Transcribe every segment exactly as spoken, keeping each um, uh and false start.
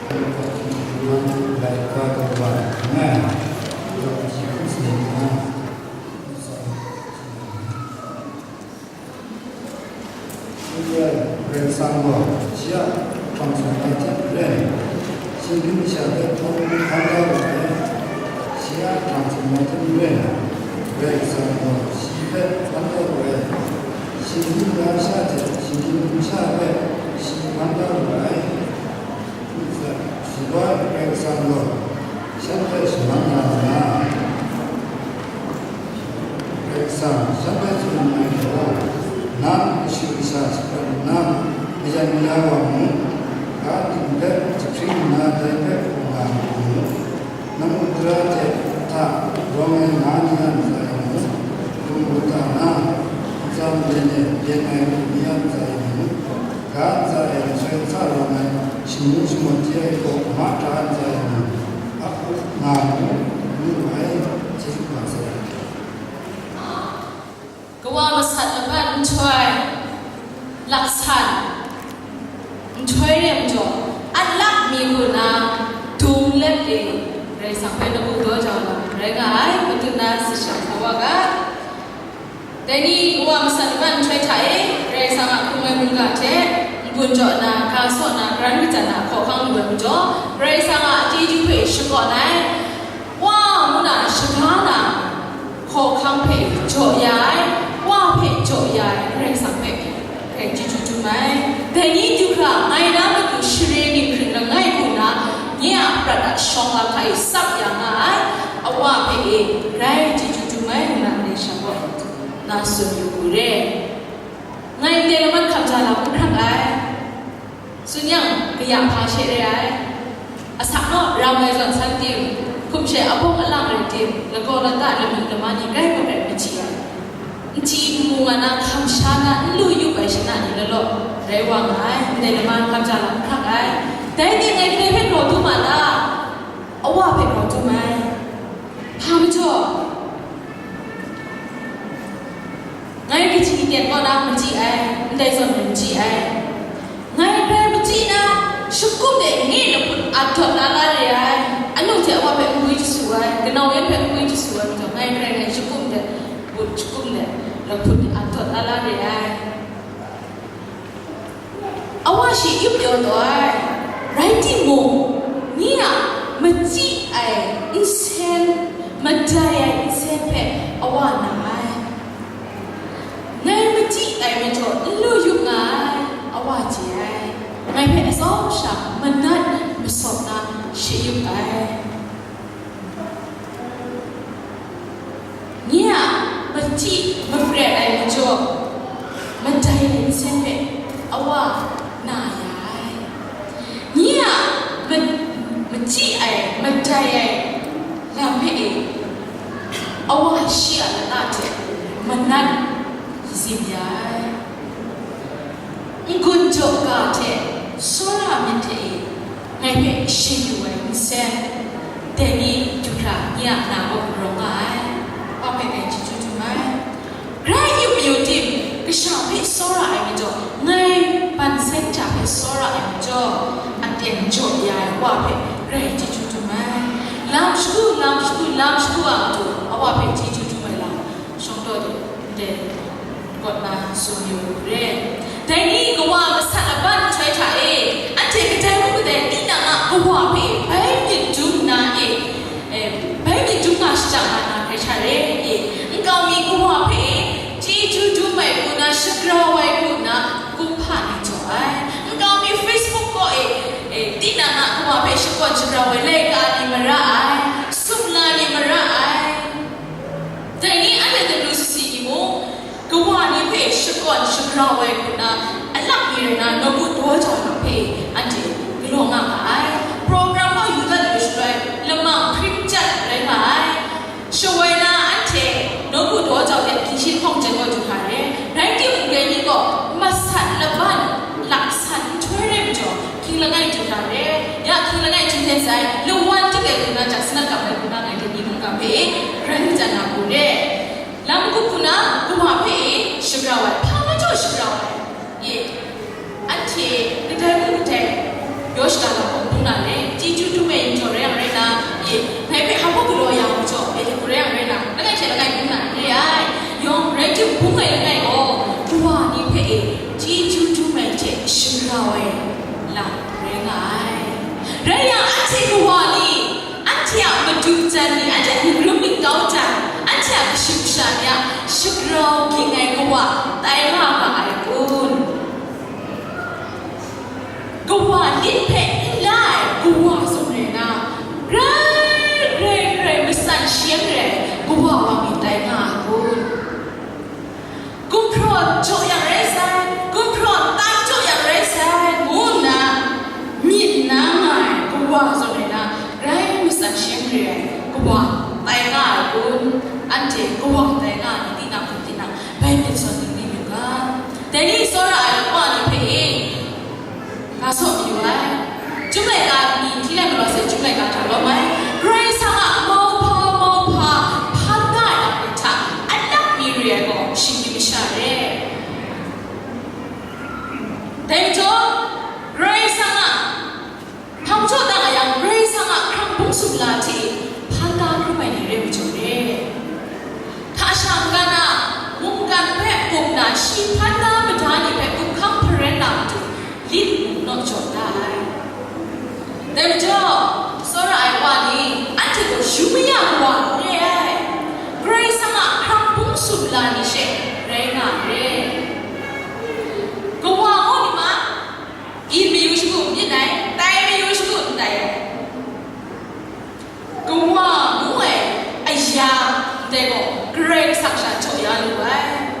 Laika kaw wa, nga, Karai Kasang gaw shi a hkrang sumla hte maren, shinggyim masha hpe hpawng hkan da wu ai. Shi a hkrang sumla hte maren, Karai Kasang gaw shi hpe hkan da wu ai. Shinggyim lasha hte shinggyim numsha hpe shi hkan da wu ai. Shi gaw Karai Kasang gaw shanhte shaman nga nna, Karai Kasang shanhte tsun ai gaw, nang kashu kasha shaprat nna, mayan maya wa mu, ga ting hpe jahpring nna dai hpe hkawm nga mu, nang mung tara hte hta rawng ai nga ni a ntsa e mu, hkum hkrup na, ntsa malen e byen ai lu ni a ntsa e mu, ga ntsa e nhtoi hta rawng ai shamu shamawt hte ai hpaw mahkra ntsa e mu, a hku nga mu, ngu ai, Jesu ga sai. Kawa masat laban nhtoi, laksan nhtoi re majaw, atlak mi hku na dung let e, Karai Kasang hpe lagu daw jau na rai nga ai, madu na sashang hkawa ga. Dai ni kawa masat laban nhtoi hta e, Karai Kasang a hkrung ai mungga hte n-gun jaw na, ga saw na, karan kajat na hkawhkang lu ai majaw, Karai Kasang a chyeju hpe shakawn ai, Wa ngu na shaga na, hkawhkang hpe jaw ya ai, Wa hpe jaw ya ai Karai Kasang hpe grai chyeju dum ai. Dai ni du hkra ngai na matu share dinghpring langai hku na, nye a prat a shawng la hka e tsap ya nga ai, a Wa hpe e grai chyeju dum ai, ngu na ndai sha gaw na tsun yu u re. Ngai ndai laman hkam ja lam n hkrak ai. Tsun yang, kaya hpa she re ai. Asak naw ram ai zawn san tim, hkum she abawng alang rai tim, lagaw lata lamik lama ni grai magrai machyi ai. N hti n mu nga na, hkam sha na, n lu yup ai shana ni law law, rai wa nga ai, ndai lama hkam ja lam hkrak ai. Dai ni ngai hpe hpe grau dum ma ta? A Wa hpe grau dum ai. Hpa majaw? Ngai kaji ten kaw na machyi ai, ndai zawn machyi ai. Ngai grai machyi na, shagum de nye lahput a dawt la la re ai, anu hte a Wa hpe n gwi jasu ai, kanau yan hpe n gwi jasu ai majaw, ngai grai ngai shagum de, but shagum de, lahput a dawt la la re ai. A Wa shi yup pyaw taw ai, rai timung, nye a machyi ai nsen, madai ai nsen hpe a Wa na ai. Ngai machyi ai majaw n lu yup nga ai, a Wa chye ai. Ngai hpe atsawm sha manat masawp na shi yup ai. Nye a machyi mapret ai majaw, madai ai nsen hpe a Wa na ya ai. Nye a ma-, machyi ai, madai ai lam hpe e, a Wa shi a lata hte manat zim ya ai. N-gun jaw ga hte tsawra myit hte e, ngai hpe shing yu ai nsen, dai ni du hkra nye a na kaw rawng nga ai, Wa hpe ngai chyeju dum ai. Grai yu mayu tim, kasha hpe tsawra ai majaw, ngai ban seng hta hpe tsawra ai majaw, aten jaw ya ai Wa hpe grai chyeju dum ai. Lam shagu, lam shagu, lam shagu a matu, a Wa hpe chyeju dum ai lam, shawng taw de, ndai, Kawt na tsun yu u re. Dai ni kawa masat laban nhtoi hta e, anhte kadai mung kadai tinang a kawa hpe bai myit dum na e, e, bai myit dum nga shajang nga na hkrai sha re e, nkau mi kawa hpe e, chyeju dum ai hku na, shagrau ai hku na, kumhpa ni jaw ai. Nkau mi Facebook kaw e, e, tinang a kawa hpe shakawn shagrau ai laika ni mara ai, sumla ni mara ai. Dai ni anhte W C C ni mung, kawa ni hpe shakawn shagrau ai hku na, alak mi rai na, nawku daw jau na hpe anhte galaw nga ma ai. Program gaw Yuda ni shaloi lamang hpring chyat rai nga ai. Shawoi na anhte nawku daw jau de, ginshi hpawng jen gaw du hkra re. Rai timung, dai ni gaw masat laban laksan nhtoi re majaw, hkying langai du hkra re. Ya hkying langai jahten sai, lawan tik ai hku na, jak sanat kap ai hku na, ngai hte ni mungga hpe rai majan na hku re. Lam kup hku na, kawa hpe e shagrau ai, hpa majaw shagrau ai. Ye, anhte kadai mung kadai yaw shada lam hku na le, rai nga ai. Rai yang, anhte kawa ni, anhte a madu jan ni, anhte a htingrum htingtau jan, anhte a kashu kasha ni a shagrau ging ai kawa tai nga ga ai kun? Kawa lit hpe n la ai kawa zawn rai na, grai, grai, grai matsan shi ai kawa wa mi tai nga ai kun? Gumhpraw jaw yang rai sai, gumhpraw tam jaw yang rai sai, ngu nna myit nna nga ai kawa zawn rai na, grai matsan shi ai kawa tai nga ai kun? Anhte kawa tai nga ai ni tinang hkum tinang, bai myit zawn ning ning yu ga. Dai ni tsawra ai wa ni hpe e, Ga sawp yu ai. Chyum laika ni hti lai galaw sai, chyum laika hta lawm ai. Karai Kasang a mauhpa mauhpa hpan da ai hta alak mi re ai gaw, shinggyim masha re. Dai majaw, Karai Kasang a hpang jaw da nga yang, Karai Kasang a hkrang bung sumla hte hpan da hkrum ai ni re majaw re. Hta sha n-ga na, mungkan hpe up na, shi hpan da mada ni hpe up hkang hparen na matu, lit mung naw jaw da ai. Dai majaw, tsawra ai wa ni, anhte gaw yu maya kawa n re ai. Karai Kasang a hkrang bung sumla ni she rai nga ai. Kawa ngu ni ma, yin mayu shagu n yin ai, tai mayu shagu n tai ai. Kawa ngu ai aya ndai gaw Karai Kasang sha jaw ya lu ai.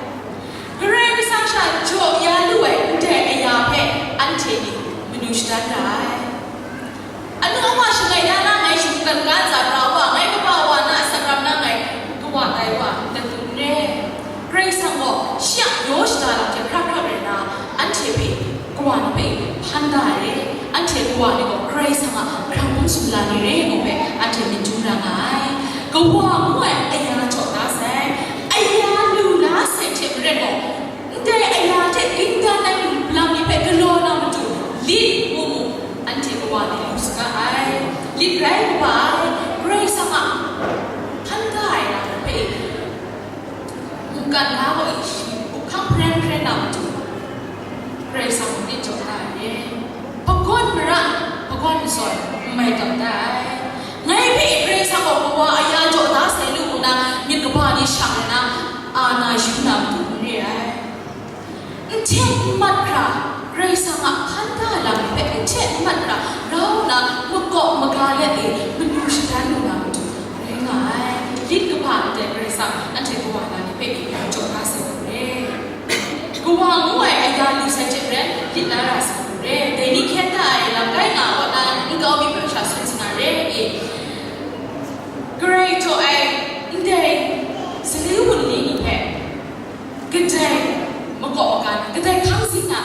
Karai Kasang sha jaw ya lu ai ndai aya hpe anhte ni manu shadan ra ai. Anu awa shangai da na ngai shagu kan ga ntsa pra wa, ngai kaba wa na a sanram na ngai kawa tai wa, ndai hku n re. Karai Kasang gaw shi a yaw shada lam hte hkrap hkrap rai na, anhte hpe Kawa ni hpe hpan da ai re, anhte kawa ni gaw Karai Kasang a hkrang bung sumla ni re ngu hpe anhte myit dum ra nga ai. Kawa ngu ai aya jaw da sai, aya lu la sai hte maren gaw, ndai aya hte ging dan ai lam ni hpe galaw na matu, lit mu mu, anhte kawa ni lu saga ai. Lit rai kaba ai, Karai Kasang a hpan da ai lam hpe mungkan ga gaw shi up hkang hparen hparen na matu, Karai Kasang mung lit jaw da ai re. Hpagawn mara, hpagawn zawn, n mai tawn da ai. Ngai hpe Karai Kasang gaw kawa aya jaw da sai lu nna, myit kaba ni shang ai na, a na yu na matu n re ai. N hte n mat hkra, Karai Kasang a hkan da lam hpe n hte n mat hkra, grau nna makawp maga let e manu shadan lu na matu rai nga ai. Lit kaba ndai Karai Kasang anhte kawa na ni hpe jaw da sai lu re. Kawa ngu ai aya lu sai hte maren lit la ra sai lu re. Dai ni hkyen da ai lam kai nga kaw na nkau mi hpe sha tsun sa na re e. Karai jaw ai ndai salu wunli ni hpe kadai makawp maga na, kadai hkang zing na,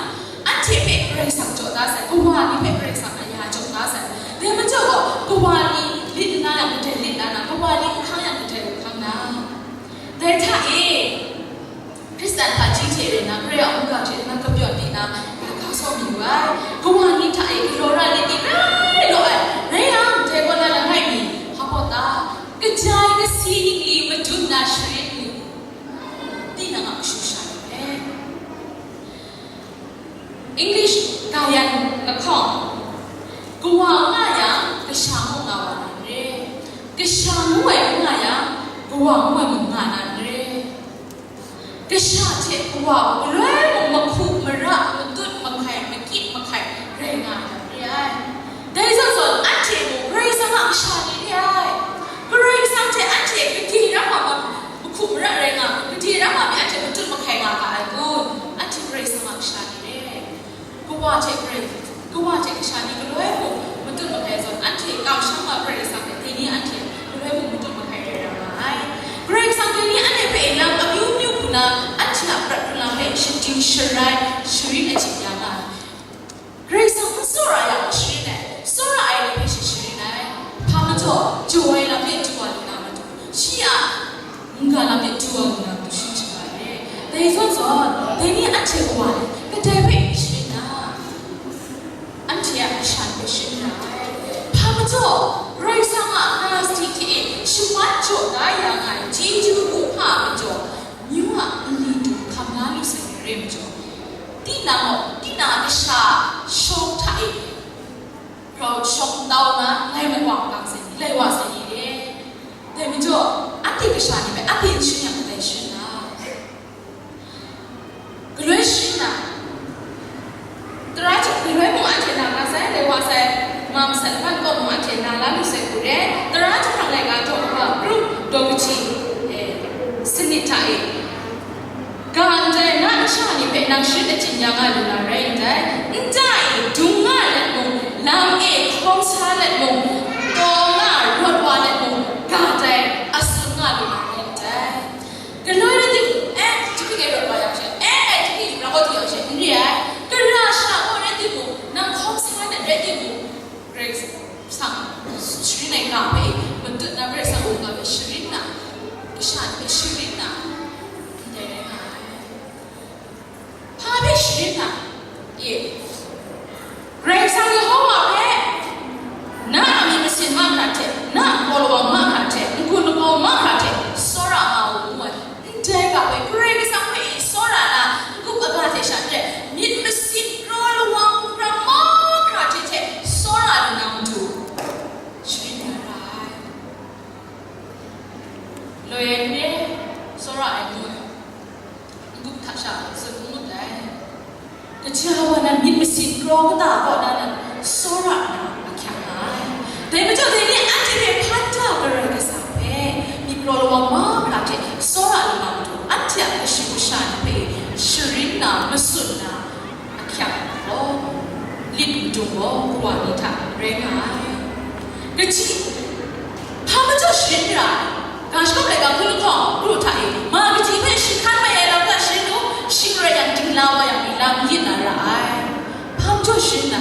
anhte hpe Karai Kasang jaw da sai, kawa ni hpe Karai Kasang aya jaw da sai. Dai majaw gaw, kawa ni lit nna yang, kadai lit la na, kawa ni n hkang yang, kadai n hkang na. Dai hta e, Hkristan hpaji hte rai na, Karai a mungga hte na, kapyaw di na, ga sa mi wa ai. Kawa ni hta e galaw ra lit ni rai law ai. Rai yang, dai kaw na langai mi, hpa pawt ta, kaja ai kasi ning li madun na sharin ni, tinang a kashu sha ni hpe. English kayan lahkawng, kawa nga yang, kasha mung nga wa na n re. Kasha ngu ai n nga yang, kawa ngu ai mung nga na n re. Kasha hte kawa gaw galoi mung mahku mara, matut mahkai, makyit mahkai rai nga ai hta n re ai. Dai zawn zawn, anhte mung Karai Kasang a kasha ni re ai. Karai Kasang hte anhte gade rau wa ma, mahku mara rai nga, gade rau wa mi anhte matut mahkai nga ga ai kun? Anhte Karai Kasang a kasha ni re ai. Kawa hte Karai, kawa hte kasha ni galoi mung matut mahkai zawn, anhte kamsham wa Karai Kasang hte dai ni anhte galoi mung matut mahkai rai ra nga ai. Karai Kasang dai ni anhte hpe lam amyu myu hku na, anhte a prat hkrun lam hpe shading sharai, sharin achyin ya nga ai. Karai Kasang n tsawra yang masharin ai, tsawra ai ni hpe shi sharin ai. Hpa majaw, jaw ai lam hpe du wa lu na matu, shi a mungga lam hpe du wa lu na matu shi hte wa ai. Dai zawn zawn, dai ni anhte kawa ni kadai hpe sharin na? Anhte a kasha ni hpe sharin na ai. Hpa majaw, Karai Kasang a na sadi hte e shaman jaw da ya nga ai chyeju hpa majaw, amyu a nli du hkam la lu sai ni rai majaw, tinang gaw, tinang a kasha shawng hta e Wa ga sai, lai wa sai ni re. Dai majaw, anhte kasha ni hpe, anhte n shing yang, kadai shing na? Galoi shing na? Tara hte galoi mung anhte na nga sai, lai wa sai, ma masat laban kaw mung anhte na la lu sai hku re, tara jahprang laika daw kaba, group daw kaji, eh, sanit hta e, ga ndai na kasha ni hpe nang sharin achyin ya nga lu na rai ndai, nta e dung nga let mung, lam e hkawm sa let mung, taw nga rawt wa let mung, ga dai a tsun nga lu na rai ndai. Galoi rai timung, eh, jahping e rawt wa yang she, eh, eh, jahping e rawt wa yang she, n re ai. Gara shara gaw rai timung, nang hkawm sa let rai timung, Karai Kasang sharin ai ga hpe, matut na Karai Kasang mungga hpe sharin na, kasha ni hpe sharin na, ndai rai nga ai. Hpa hpe sharin na? Ye. Karai Kasang Yehova hpe, na a myit masin mahkra hte, na a kraw lawang mahkra hte, n-gun lagaw mahkra hte, tsawra nga u, ngu ai. Ndai ga hpe, Karai Kasang hpe e tsawra na, n-gup aga hte sha n rai, myit masin kraw lawang hkra mahkra hte hte, tsawra lu na matu, sharin ya ra ai. Loi ai ni, tsawra ai ni, n-gup hta sha tsun n ngut ai. Kaja wa nan myit masin kraw kata kaw na nan tsawra na ahkyak nga ai. Dai majaw, dai ni anhte hpe hpan da Karai Kasang hpe myit kraw lawang mahkra hte tsawra lu na matu, anhte a kashu kasha ni hpe sharin na, matsun na, ahkyak gaw, lit madung gaw kawa ni hta rai nga ai. Kaji, hpa majaw sharin ra ai, ga shagawp laika hkun lahkawng kru hta e, ma kaji hpe shi hkan mai ai lam hta sharin u, shing rai yang, dingla wa yang, ni lam n yin na ra ai. Hpa majaw sharin na?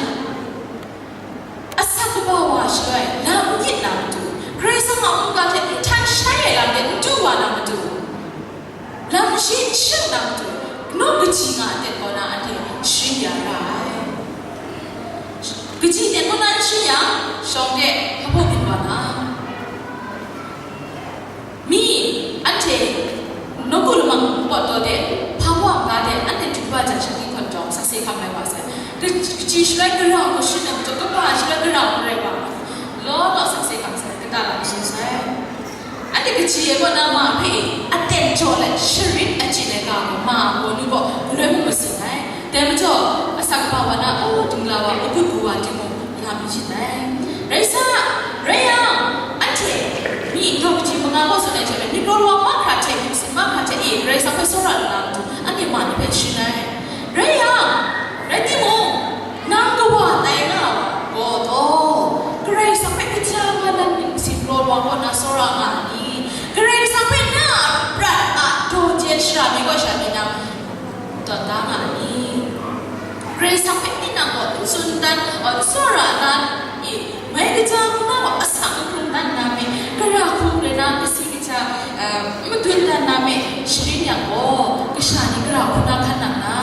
Asak kaba wa shaloi, lam n yin na matu, Karai Kasang a mungga hte n htan shai ai lam de n du wa na matu, lam shi n shang na matu, nawng kaji nga aten kaw na anhte sharin ya ra ai. Kaji aten kaw na n sharin yang, shawng de hpa hpaw byin wa na. Mi, anhte nawku lamang npawt taw de, hpa wa ga de, anhte du wa jang, shanhte hkawn jawng sakse hkam ai wa sai. Ka-, kaji shaloi gara hku sharin ai majaw, kaba shaloi gara hku rai wa, law law sakse hkam sai, kata lam sharin sai. Anhte kaji e kaw na ma hpe aten jaw let sharin achyin ai ga gaw, ma a gaw nu gaw galoi mung masin ai. Dai majaw, asak kaba wa na, o, dingla wa, o, gut gu wa timung, lam n yin ai. Rai sa, rai yang, anhte mi daw kaji manga gaw tsun ai hte maren, myit kraw lawang mahkra hte, myit masin mahkra hte e, Karai Kasang hpe tsawra lu na matu, anhte ma ni hpe sharin ai. Rai yang, rai timung, nang kawa tai nga wa gaw taw, Karai Kasang hpe kaja nga nan myit masin kraw lawang kaw na tsawra nga a ni? Karai Kasang hpe na a prat a daw jen shara mi kaw sha mi nang dat da nga a ni? Karai Kasang hpe tinang gaw n tsun dan, n tsawra dan, e, mai kaja hkungga gaw asak n hkrum dan na me, gara hku rai na kasi kaja, eh, n madun dan na me, sharin yang gaw, kasha ni gara hku na hkan nang na?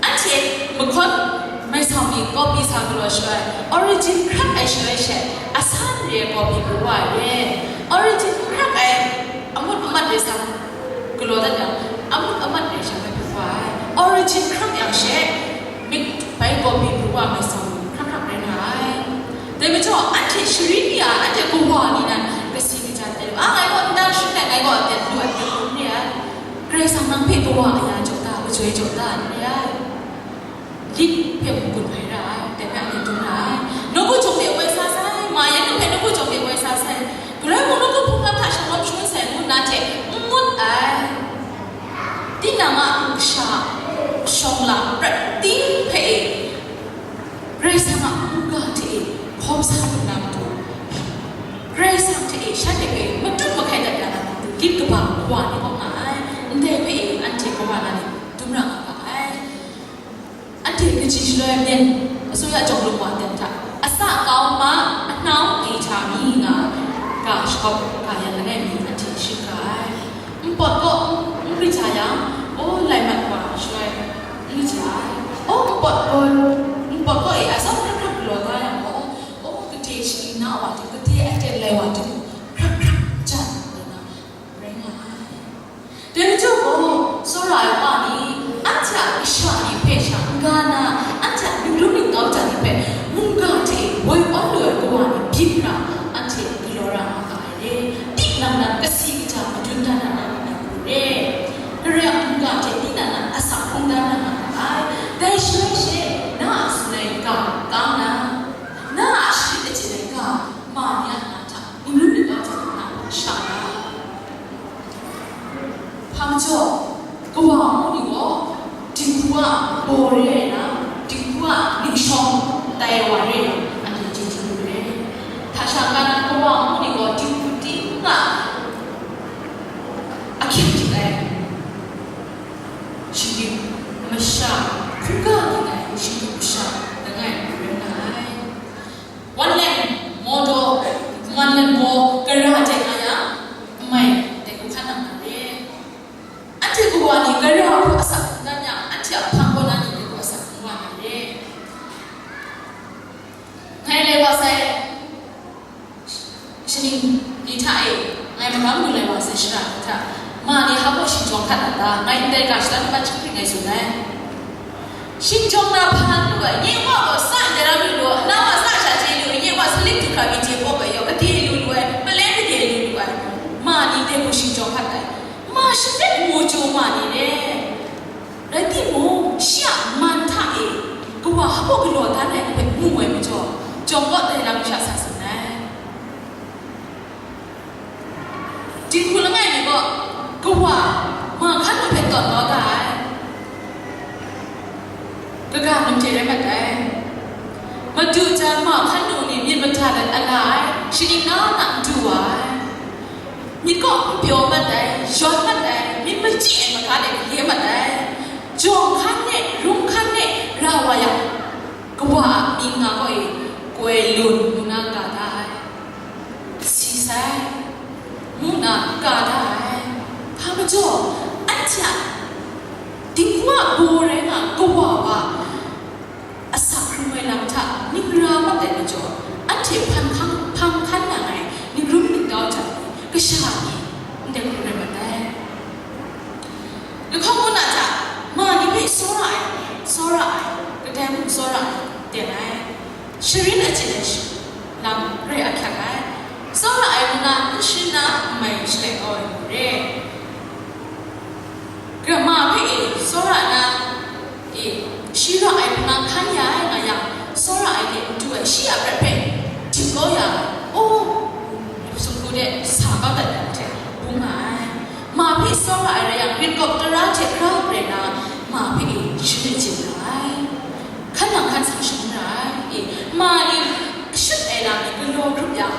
Anhte mahkawn mai sau ni kawpi sa galaw shaloi, origin hkrak ai shaloi she, a san re ai kawpi pru wa ai re. Origin hkrak ai, amut amat re sa galaw dat yang, amut amat re sha hpe pru wa ai. Origin hkrak yang she, myit bai kawpi pru wa mai sau ni hkrak hkrak rai nga ai. Dai majaw, anhte sharin ya, anhte kawa ni nan kasi kaja ai lu, a, ngai gaw nta sharin ai, ngai gaw aten lu ai, aten lu n re ai. Karai Kasang nang hpe kawa aya jaw ta, kajoi jaw ta, n re ai. Lit hpe mung gun mai ra ai, dai hpe anhte dum ra ai. Nawku jawng de woi sa sai, ma yan nu hpe nawku jawng de woi sa sai, galoi mung nawku hpung lam hta shalawm shangun sai ngu nna hte n ngut ai. Tinang a kasha shawng la prat ting hpe e, Karai Kasang a mungga hte e hkawm sa lu na matu, Karai Kasang hte e shanhte hpe matut mahkai dat ya na matu, lit kaba kawa ni kaw nga ai. Ndai hpe e anhte kawa na ni dum ra nga ga ai. Anhte kaji shaloi myen, asuya jawng lung wa ten hta, asa kau ma, anau gyi hta mi nga, ga shakawp ga yan langai mi anhte shing ga ai. Npawt kaw n, n grit hta yang, o, lai mat wa shaloi n grit ai. O, npawt kaw, npawt kaw e atsawm hkrak hkrak galaw da yang gaw, o, gade shani na wa hte, gade aten lai wa hte, hkrak hkrak jan, ngu na rai nga ai. Dai majaw gaw, tsawra ai wa ni, anhte a kasha ni hpe sha n-ga na, anhte a ningdum ningkau hta ni hpe mungga hte woi awn lu ai kawa ni byin Ai wa re yang, anhte chyeju lu re. Hta sha kan ai kawa ngu ni gaw, dinghku ting nga ahkying hte ai shinggyim masha, hkungga ting ai shinggyim masha langai mi rai nga ai. Wan leng, mawdaw, man lan baw, gara de nga yang, n mai, dai hku hkan nang na re. Anhte kawa ni gara hku asak n dan yang, anhte a hpang kaw na ni dai hku asak n wa na re. Ngai lai wa sai, shaning ni hta e, ngai magam lu lai wa sai shara ni hta, ma ni hpa baw shingjawng hkat na ta, ngai ndai ga shada nhtawm chyahpring ai tsun ai. Shingjawng na hpa n lu ai, nye wa gaw sa ndai ram lu lu, na wa sa sha chye lu, nye wa salip du hkra mi chye pawp ai yaw, gade lu lu ai, maleng gade lu lu ai, ma ni dai hku shingjawng hkat ai. Ma shaprat mu chyu ma ni le. Rai timung, shi a man hta e, kawa hpa baw galaw dan ai hpe mu ai majaw, jawng kaw dai lam sha sa tsun ai. Dinghku langai mi gaw, kawa ma hkan lu hpe tawn kau ga ai. Kaga num hte rai mat ai. Madu jan ma hkan lu ni myit mada let a la ai, shaning na na n du wa ai. Myit kaw n pyaw mat ai, yawn mat ai, myit machyi ai maga de gale mat ai. Jawng hkan e, rung hkan e ra wa yang, kawa a mying nga gaw e, Koi Lun ngu na ga da ai. Si sai, ngu na ga da ai. Hpa majaw, anhte a dinghku a baw rai nga kawa wa, asak hkrung ai lam hta ning ra mat ai majaw, anhte hpan hkang, hpan hkan nang ai ningrum ningtau hta ni, kasha ni, ndai hku rai mat ai. Lahkawng kaw na hta, ma ni hpe tsawra ai, tsawra ai, kadai mung tsawra ai, teng ai. Sharin achyin ai sh-, lam rai ahkyak ai. Tsawra ai ngu na n sharin na, n mai shalai kau ai ni re. Grama hpe e tsawra na, e, shi ra ai hpang hkan ya ai nga yang, tsawra ai hte matu ai shi a prat hpe dik kau ya, oh, sumgu de sa kau dat yang hte bung nga ai. Ma hpe tsawra ai rai yang, rit kawp tara hte hkra rai na, ma hpe e sharin chye nga ai. Hkan nang hkan sa shangun ra ai. E, ma ni shut ai lam ni galaw grup yang,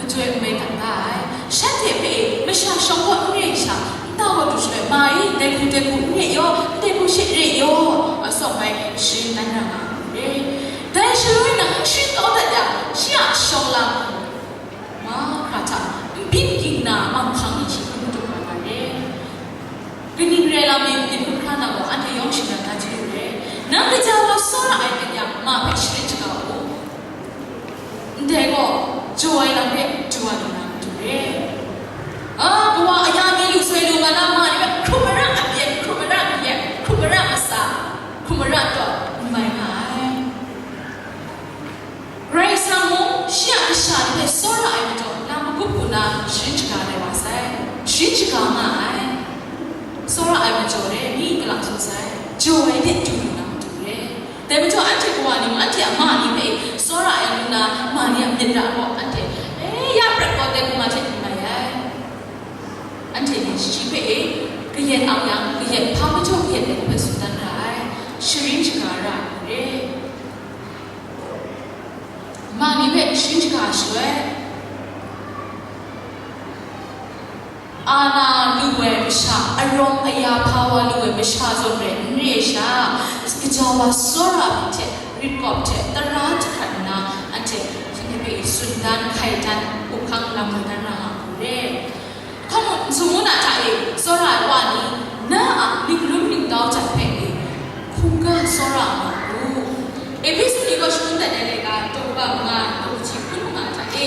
majoi n mai dat nga ai. Shanhte hpe e masha shawng kaw n re sha, nta kaw du shaloi, ma e, dai hku dai hku n re yaw, dai hku she re yaw, a sawng bai sharin dan ra nga ai. Dai shaloi nang n sharin kau dat yang, shi a shawng lam mahkra hta n byin ging na, manghkang ni shi hkrum dum nga na re. Kaning rai lam e, myit hkra na gaw, anhte yawng shingran na chye lu re. Nang kaja wa tsawra ai ten yang, ma hpe sharin shaga u. Ndai gaw, jaw ai lam hpe jaw ai lu na matu re. A, kawa aya mi lu soi lu nga na ma ni hpe hkrum mara a byen, hkrum mara a byen, hkrum mara a masa, hkrum mara a taw, n mai nga ai. Karai Kasang mung, shi a kasha ni hpe tsawra ai majaw, na magup u na sharin shaga rai wa sai, sharin shaga nga ai. Tsawra ai majaw re, mi kalang tsun sai, jaw ai de du lu na matu re. Dai majaw, anhte kawa ni mung, anhte a ma ni hpe tsawra ai ngu na, ma ni a myit ra gaw, anhte, e, ya prat gaw, dai hkuma hte n mai ai. Anhte ni shi hpe e, kayat ang yang, kayat hpa majaw kayat ai hpe tsun dan ra ai, sharin shaga ra ai re. Ma ni hpe sharin shaga shaloi, ana lu ai masha, arawng aya hpa wa lu ai masha zawn rai n re ai sha, kaja wa tsawra ai hte, rit kawp hte, tara jahkrat nna, anhte, shanhte hpe tsun dan, hkai dan, hku hkang lam dan ra nga hku re. Hkawm mu, n sum mu na hta e, tsawra ai wa ni, na a ningrum ningtau hta hpe e, hkungga tsawra nga u. Ehpesu ni gaw shangun dat ai laika, daw kaba manga, daw kaji hpun manga hta e,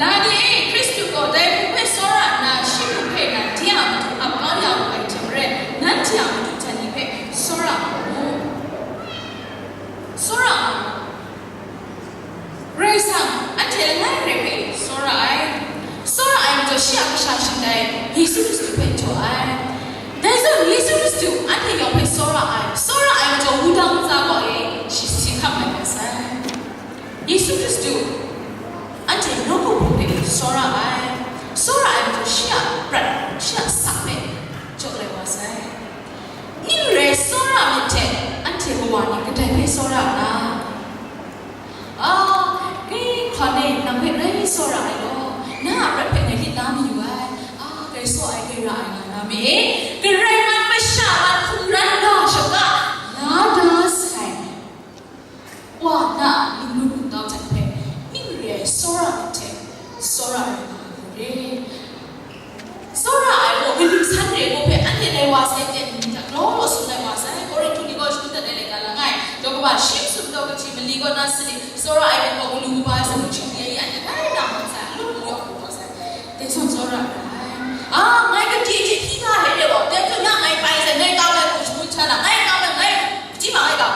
la ni e, Hkristu gaw dai hku hpe tsawra nna, shi mung hpe nan de a matu ap kau ya wu ai hte maren, nanhte a madu hta ni hpe tsawra nga mu. Tsawra nga mu. Karai Kasang, anhte langai hkrai hpe tsawra ai. Tsawra ai majaw shi a kasha shingtai, Yesu Hkristu hpe jaw ai. Dai zawn Yesu Hkristu anhte yawng hpe tsawra ai. Tsawra ai majaw wudang ntsa kaw e shi si hkam ai mat sai. Yesu Hkristu anhte nawku hpung hpe tsawra ai. Tsawra ai majaw shi a prat, shi a asak hpe jaw lai wa sai. Ning rai tsawra myit hte, anhte kawa ni kadai Dai hpe tsawra na, a, kai hkwan e nang hpe rai tsawra ai law, na a prat hpe ngai lit la mayu ai, a, kai tsaw ai, kai ra ai nga na me, Karai man masha man hkungran ga shaka la da sai. Wa na a lungrum lungdau hte hpe, myit re ai tsawra hte tsawra ai nga ai hku re. Tsawra ai gaw, kanu san re gaw hpe anhte lai wa sai ten, law law tsun lai wa sai, Korinhtu ni gaw shakut dat ai laika langai, daw kaba shi masum daw kaji mali gaw na sali, tsawra ai gaw galu kaba ai sa mung shing ye i anhte bai na mat sai, a lung mayu a hku sai, dai zawn tsawra ai. A, ngai gade hte hpyi nga ai de gaw, dai hpyen na ngai bai sai, ngai kau ai hku shangun sha na, ngai kau ai, ngai hpyi ma ai ga,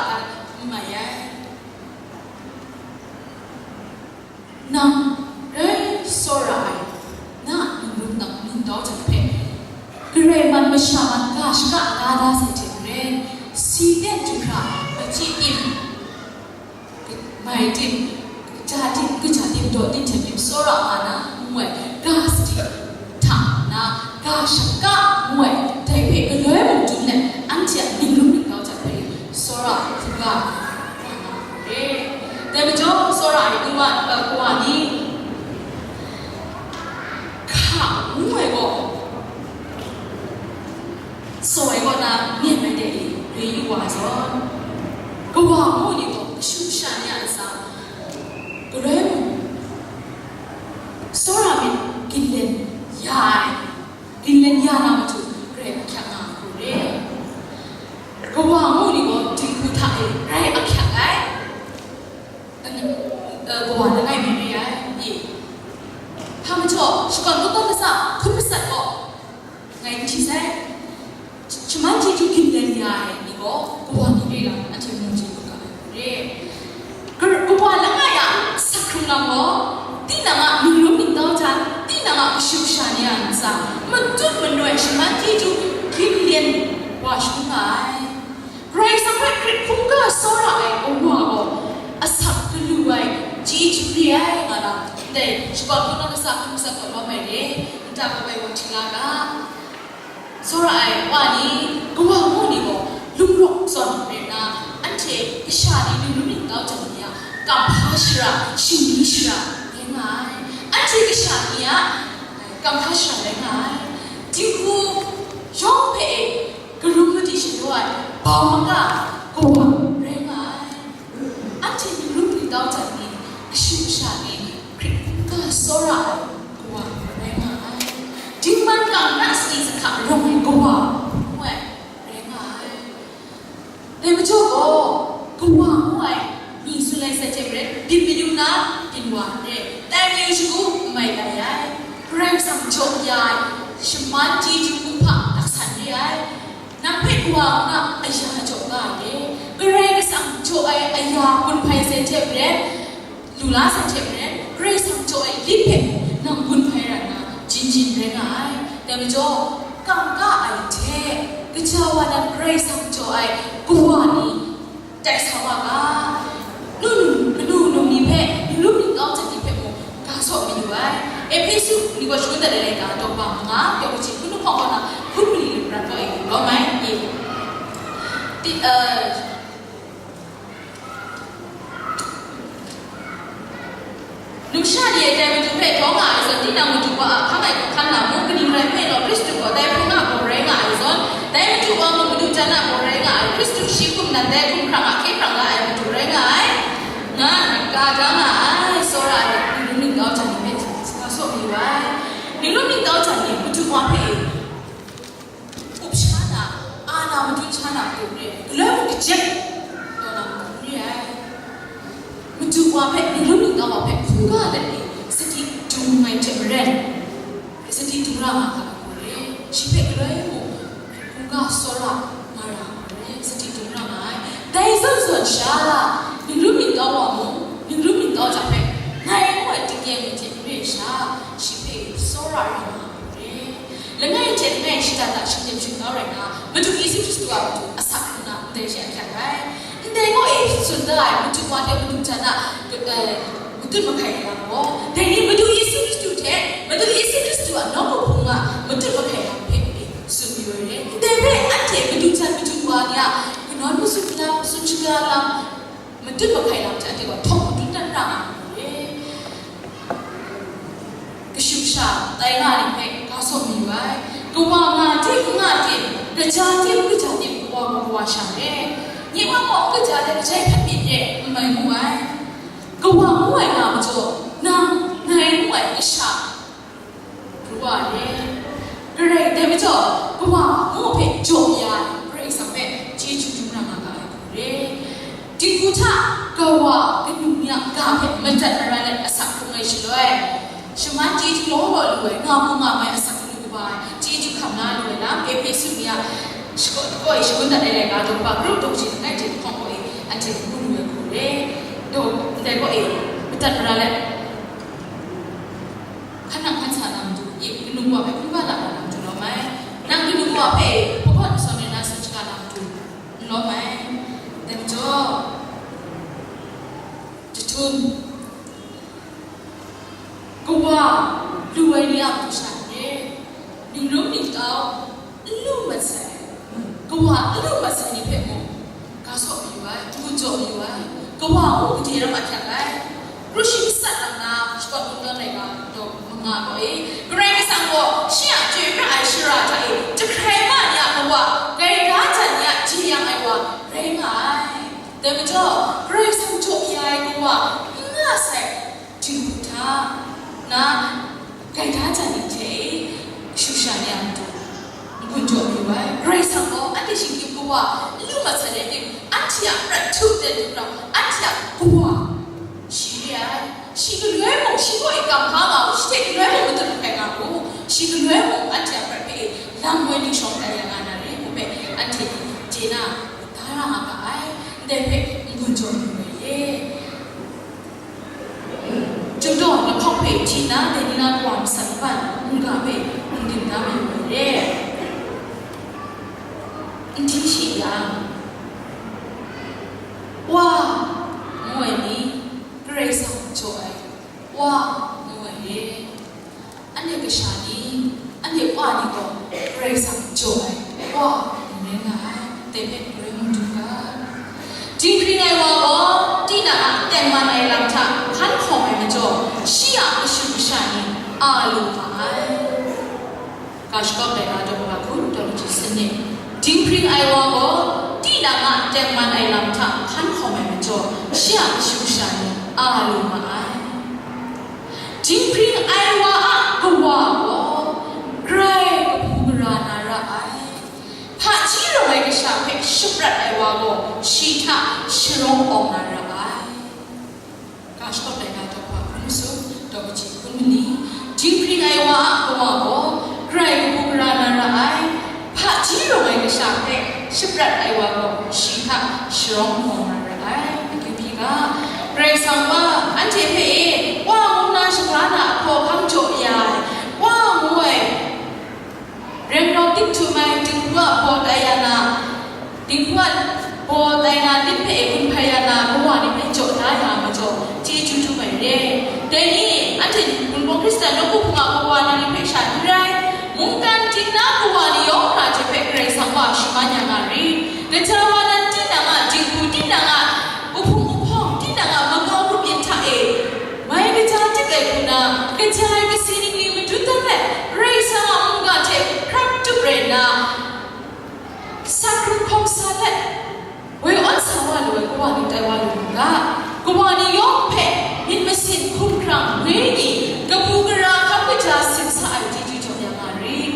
n mai ai. Nang rai tsawra ai, na a lungrum nang lungdau hte hpe, Karai man masha man ga shaka la da sai hte maren, si teng du hkra, machyi tim, mai tim, kaja tim, kaja tim daw tim hte tim tsawra nga na, ngu ai, ga sadi hta na, ga shaka ngu ai, dai hpe galoi mung dum let, anhte a lungrum lungdau hte hpe tsawra hkungga nga na re. Dai majaw, tsawra ai kawa, kawa ni, hka ngu ai gaw, tsaw ai kaw na nem ai de, re yu wa zawn, kawa ngu ni gaw kashu kasha ni a ntsa, galoi mung, tsawra myit ginlen ya ai, ginlen ya na matu, grai ahkyak nga hku re. Kawa ngu ni gaw dinghku hta e grai ahkyak ai. Kawa langai mi re ai, i. Hpa majaw, shakawn kakaw kasa hkun masat gaw, ngai n hti sai. Shaman chyeju ginlen ya ai ni gaw, kawa ni re lam, anhte mu chye lu ga ai hku re. Gar-, kawa langai a asak hkrung lam gaw, tinang a lungrum lungdau hta, tinang a kashu kasha ni a ntsa, matut manoi shaman chyeju ginlen wa shangun nga ai. Karai Kasang hpe hkrit hkungga tsawra ai kawa gaw, asak galu ai, chyeju re ai, nga na, ndai shakawn kakaw kasa hkun masat gaw lawm ai re, nta kawai wa hti la ga. Tsawra ai wa ni, kawa ngu ni gaw, lung rawk zawn re nna, anhte kasha ni lungrum lungdau jan ni a, kamhpa shara, shingni shara rai nga ai. Anhte kasha ni a, kamhpa shara rai nga ai. Dinghku yawng hpe e, karum madi shadaw ai, bau maga, kawa rai nga ai. Anhte lungrum lungdau jan ni, kashu kasha ni, hkrit hkungga tsawra ai kawa rai nga ai. Dingman kang na sadi zahka rawng ai kawa ngu ai rai nga ai. Dai majaw gaw, kawa ngu ai mi tsun ai sai hte maren, byin mayu na, byin wa re, tai mayu shagu n mai tai ai. Karai Kasang jaw ya ai, shaman chyeju hpung hpa laksan re ai. Nang hpe kawa ngu na aya jaw nga ai e. Karai Kasang jaw ai aya gun hpai sai hte maren, lu la sai hte maren, Karai Kasang jaw ai lit hpe nang gun hpai rai na, jin jin rai nga ai. Dai majaw, kangka ai hte, kaja wa nan Karai Kasang jaw ai kawa ni, tai sa wa ga. Nu, kanu num ni hpe, lungrum lungdau jan ni hpe mung, ga saw mayu ai. Ehpesu ni gaw shangun dat ai laika, daw kaba manga, daw kaji hkun lahkawng kaw na, hkun mali lu prat kaw e, lawm ai, e. Ti-, eh, Numsha ni e dai Madu hpe htawng nga ai zawn, tinang Madu wa a hkang ai hku hkan na mung, kaning rai nme law, Hkristu gaw dai hpung a gaw rai nga ai zawn, dai Madu wa mung Madu jan a gaw rai nga ai, Hkristu shi hkum nan dai hkum hkrang a hkye hkrang la ai Madu rai nga ai, nga nna ka da nga ai, tsawra ai, lungrum lingdau jan ni hpe sa saw mayu ai. Lungrum lingdau jan ni Madu wa hpe up sha na, ana madun sha na matu n re ai, galoi mung kajet taw na matu n re ai. Madu wa hpe, lungrum lingdau wa hpe hkungga let e, sadi dung ai hte maren, sadi dung ra nga ga ai hku re, shi hpe galoi mung hkungga tsawra nga ra ai hku re, sadi dung ra nga ai. Dai zawn zawn sha, lungrum lingdau wa mung, lungrum lingdau hta hpe, ngai ngu ai tingnyeng ni hte n re sha, shi hpe tsawra ra nga ai hku re. Langai hte langai shada da shinggyim shingkau rai nna, Madu Yesu Hkristu a matu asak hkrung na ndai she ahkyak ai. Ndai gaw e tsun da ai, Madu wa hte Madu jan a, eh, matut mahkai lam gaw, dai ni Madu Yesu Hkristu hte Madu Yesu Hkristu a nawku hpung a matut mahkai lam hpe e tsun mayu ai re. Ndai hpe anhte Madu jan Madu wa ni a Nawn matsun lam, tsun shaga lam, matut mahkai lam hte anhte gaw htawng matut dat ra nga ai. Kashu kasha tai nga ai ni hpe ga sawm mayu ai. Kawa nga de, n nga de, kaja de, n kaja de, kawa gaw kawa sha re. Nye wa gaw n kaja de, kaja hpe myit re, n mai ngu ai. Kawa ngu ai nga majaw, nang, ngai ngu ai kasha, Kawa re. Karai dai majaw, Kawa ngu hpe jaw ya ai, Karai Kasang hpe chyeju dum ra nga ga ai hku re. Dinghku hta Kawa kanu ni a ga hpe madat mara let asak hkrung ai shaloi, shaman chyeju law law lu ai, nga mu nga mai asak kanu kaba ai, chyeju hkam la lu ai lam, Ehpesu ni a shakaw, kaw e shangun dat ai laika daw kaba, kru daw shi langai hte lahkawng kaw e, anhte ngu lu ai hku re. Daw, ndai kaw e, madat mara let, Hkan nang hkan sa na matu, i kanu kawa hpe hkungga la na matu lawm ai. Nang kanu kawa hpe hpawhkawt masawng ni na tsun shaga na matu n lawm ai. Dai majaw, jahtum, kawa lu ai ni a matu sha n re, ningrum ningtau, n lu mat sai, kawa n lu mat sai ni hpe mung, ga sawp mayu ai, n-gun jaw mayu ai, kawa mung gade ram ahkyak ai, kru shi matsat lang na, shakawn kungdawn laika daw manga gaw e, Karai Kasang gaw shi a chyoi pra ai shara hta e, jahkrai ma ni a kawa, gaida jan ni a jeyang ai wa, rai nga ai. Dai majaw, Karai Kasang jaw ya ai kawa, n nga sai, Dinghku hta na gaida jan ni hte e, kashu kasha ni a matu n-gun jaw mayu ai. Karai Kasang gaw anhte shinggyim kawa n lu mat sai rai tim, anhte a prat htu ten hte rau, anhte a kawa shi re ai. Shi galoi mung, shi kaw e kam hpa nga u, shi hte galoi mung matut mahkai nga u, shi galoi mung anhte a prat hpe e lam woi ning shawng tai ya nga na re, ngu hpe anhte chye na, da ra nga ga ai, ndai hpe n-gun jaw mayu ai e. Chyum daw lahkawng hpe hti nna, dai ni na kawa masat maban mungga hpe n dim da mayu ai re. N hti shi yang, Wa, ngu ai ni, Karai Kasang jaw ai, Wa, ngu ai re. Anhte kasha ni, anhte wa ni gaw Karai Kasang jaw ai, Wa, n rai nga ai, dai hpe galoi mung dum ga. Dinghpring ai wa gaw, tinang a tengman ai lam hta hkan hkawm ai majaw, shi a kashu kasha ni a lu ma ai. Ga shakawp ai ga daw wa hkun, daw lachyut sanit. Dinghpring ai wa gaw, tinang a tengman ai lam hta hkan hkawm ai majaw, shi a kashu kasha ni a lu ma ai. Dinghpring ai wa a kawa gaw, grai kahpu gara na ra ai. Hpaji rawng ai kasha hpe shaprat ai wa gaw, shi hta sharawng awng na ra ai. Ga shakawp ai ga daw wa hkun masum, daw kaji hkun mali. Dinghpring ai wa a kawa gaw, grai kahpu gara na ra ai. Hpaji rawng ai kasha hpe shaprat ai wa gaw, shi hta sharawng awng na ra ai. Akyu hpyi ga, Karai Kasang gaw anhte hpe e, Wa ngu na shaga na a hkawhkam jaw ya ai, Wa ngu ai, reng rawng ting htum ai dinghku a baw tai ya na, dinghku a baw tai na lit hpe e gun hpai ya na, kawa ni hpe jaw da ya ai majaw, chyeju dum ai re. Dai ni, anhte Wunpawng Hkristan nawku hpung a kawa na ni hpe sha n rai, mungkan ting na kawa ni yawng hkra hte hpe Karai Kasang wa shaman ya nga rit. Gaja wa nan tinang a dinghku, tinang a uhpung uhpawng, tinang a magau grup yin hta e, mai kaja dik ai hku na, kaja ai kasi ningli madun dan let, Karai Kasang a mungga hte hkrap tup rai nna, sa hkrung hkawm sa let, woi awn sa wa lu ai kawa ni tai wa lu mu ga. Kawa ni yawng hpe myit masin, hkumhkrang, wenyi, kabu gara, hkam kaja, sin sa ai chyeju jaw ya nga rit.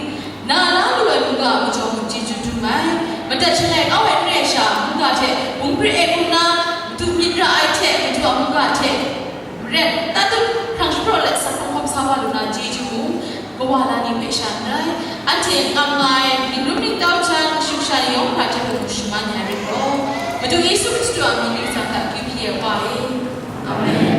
Na la lu ai mungga majaw mung chyeju dum ai. Madat shalai kau ai n re ai sha, mungga hte bung pre e hkrum na, madu myit ra ai hte, madu a mungga hte maren, tatut hkrang shapraw let, sa hkrung hkawm sa wa lu na chyeju mung, kawa na ni hpe sha n rai. Anhte ngam nga ai, ningrum ningtau jan, kashu kasha ni yawng hkra hte mung shaman ya rit gaw. Madu Yesu Hkristu a mying ni zawn hta akyu hpyi ai wa e. Amen.